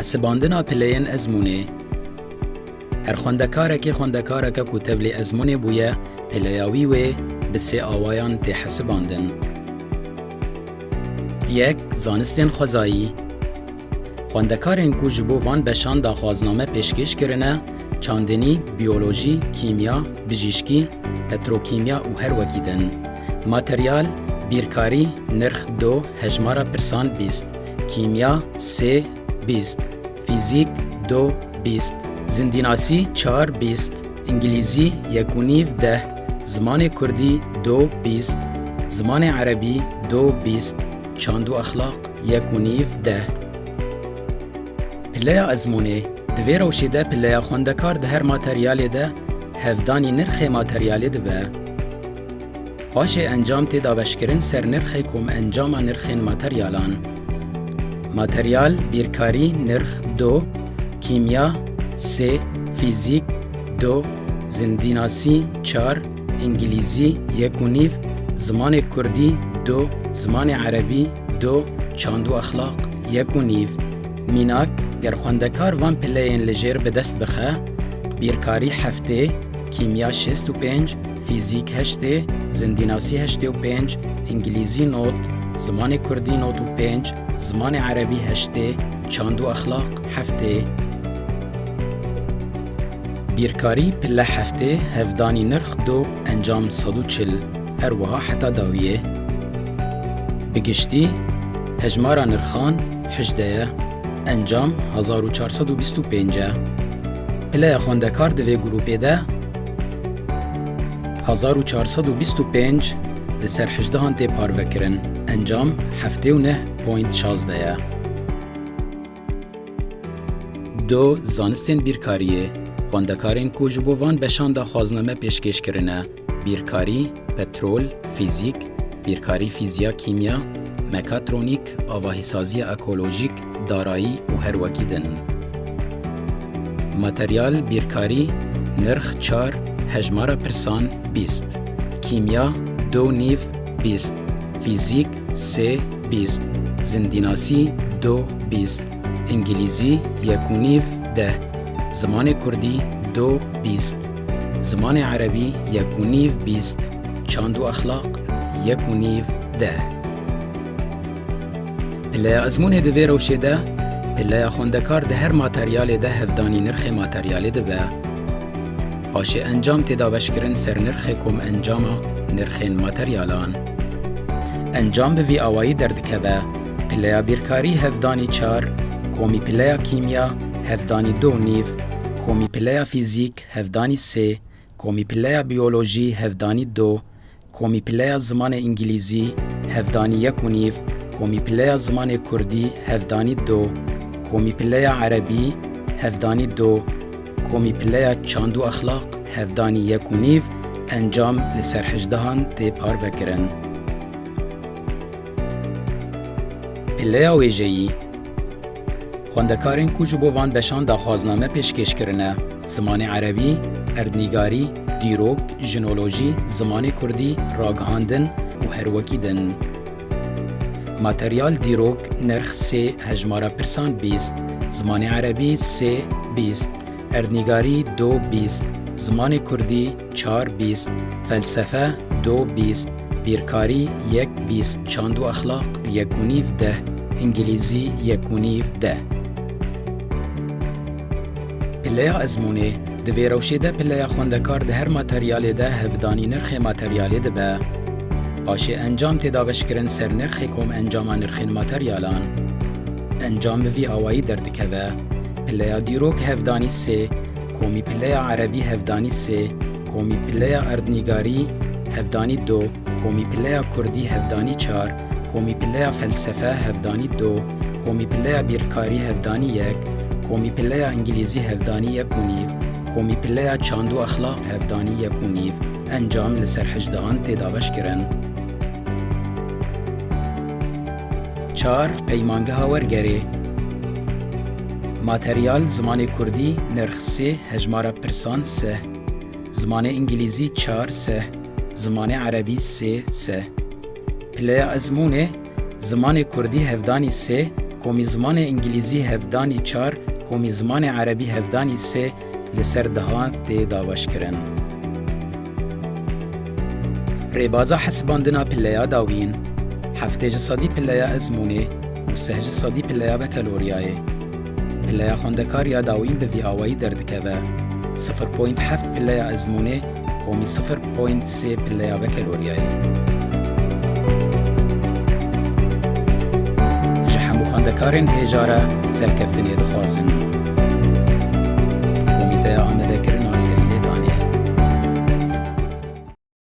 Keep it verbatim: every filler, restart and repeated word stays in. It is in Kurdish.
Hesibandina pileyên ezmûnê. Her xwendekarekê xwendekareke ku tevlî ezmûnê bûye, pileya wî wê bi sê awayan tê hesibandin. Yek, zanistên xwezayî. Xwendekarên ku ji bo van beşan daxwazname pêşkêş kirine, çandinî, biyolojî, kîmya, bijîşkî, petrokîmya û her wekî din. Materyal, bîrkarî, nirx do, hejmara pirsan bîst, kîmya sê, bîst, fîzîk do, bîst, zindînasî çar, bîst, îngilîzî yek û nîv, deh, zimanê kurdî do, bîst, zimanê erebî do, bîst, çand û exlaq yek û nîv, deh. Pileya ezmûnê. Di vê rewşê de pileya xwendekar di her materyalê de hevdanî nirxê materyalê dibe. Paşê encam tê dabeşkirin ser nirxê komencama nirxên materyalan. Materyal, bîrkarî, nirx do, kîmya sê, fîzîk do, zindînasî çar, îngilîzî yek û nîv, zimanê kurdî do, zimanê erebî do, çand û exlaq yek û nîv. Mînak, ger xwendekar van pileyên li jêr bi dest bixe, bîrkarî heftê, kîmya şêst û pênc, fîzîk heştê, zindînasî heştê û pênc, îngilîzî nod, zimanê kurdî nod û pênc, zimanê erebî heştê, çand û exlaq heftê. Bîrkarî pile heftê, hevdanî nirx do, encam sed û çil, her wiha heta dawiyê. Bi giştî, hejmara nirxan hejdeh ye, encam hezar û çar sed û bîst û pênc e. Pileya xwendekar di vê grûpê de hezar û çar sed û bîst û pênc li ser hejdehan tê parvekirin, encam heftê û neh point şazdeh ye. Do, zanistên bîrkariyê. Xwendekarên ku ji bo van beşan daxwazname pêşkêş kirine, bîrkarî, petrol, fîzîk, bîrkarî fîziya kîmya, mekatronîk, avahîsaziya ekolojîk, darayî û her wekî din. Materyal, bîrkarî, nirx çar, hejmara pirsan bîst, kîmya do nîv, bîst, fîzîk sê, bîst, zindînasî do, bîst, îngilîzî yek û nîv, deh, zimanê kurdî do, bîst, zimanê erebî yek û nîv, bîst, çand û exlaq yek û nîv, deh. Pileya ezmûnê di vê rewşê de, pileya xwendekar di her materyalê de hevdanî nirxê materyalê dibe. Paşê encam tê dabeşkirin ser nirxê komencama nirxên materyalan. Encam bi vî awayî derdikeve, pileya bîrkarî hevdanî çar, komî pileya kîmya hevdanî do nîv, komî pileya fîzîk hevdanî sê, komî pileya biyolojî hevdanî do, komî pileya zimanê îngilîzî hevdanî yek û nîv, komî pileya zimanê kurdî hevdanî do, komî pileya erebî hevdanî do, komî pileya çand û exlaq hevdanî yek û nîv, encam li ser hejdehan tê parvekirin. Pileya wêjeyî. Xwendekarên ku ji bo van beşan daxwazname pêşkêş kirine, zimanê erebî, erdnîgarî, dîrok, jinolojî, zimanê kurdî, ragihandin û her wekî din. Materyal, dîrok, nirx sê, hejmara pirsan bîst, zimanê erebî sê, bîst, erdnîgarî do, bîst, zimanê kurdî çar, bîst, felsefe do, bîst, bîrkarî yek, bîst, çand û exlaq yek û nîv, deh, îngilîzî yek û nîv, deh. Pileya ezmûnê. Di vê rewşê de pileya xwendekar di her materyalê de hevdanî nirxê materyalê dibe. Paşê encam tê dabeşkirin ser nirxê komencama nirxên materyalan. Encam bi vî awayî derdikeve. Pileya dîrok hevdanî sê, komî pileya erebî hevdanî sê, komî pileya erdnîgarî hevdanî do, komî pileya kurdî hevdanî çar, komî pileya felsefe hevdanî do, komî pileya bîrkarî hevdanî yek, komî pileya îngilîzî hevdanî yek û nîv, komî pileya çand û exlaq hevdanî yek û nîv, encam li ser hejdehan tê dabeşkirin. Çar, peymangeha wergerê. Materyal, zimanê kurdî, nirx sê, hejmara pirsan sih. Zimanê îngilîzî çar sih. Zimanê erebî sê sih. Pileya ezmûnê, zimanê kurdî hevdanî sê, Komî zimanê îngilîzî hevdanî çar, komî zimanê erebî hevdanî sê li ser dehan tê dabeşkirin. Rêbaza hesibandina pileya dawîn, heftê ji sedî pileya ezmûnê û sih ji sedî pileya bekeloriyayê. Pileya xwendekar ya dawîn bi vî awayî derdikeve, sifir point heft pileya ezmûnê, komî sifir point sê pileya bekeloriyayê. Ji hemû xwendekarên hêja re serkeftinê dixwazin.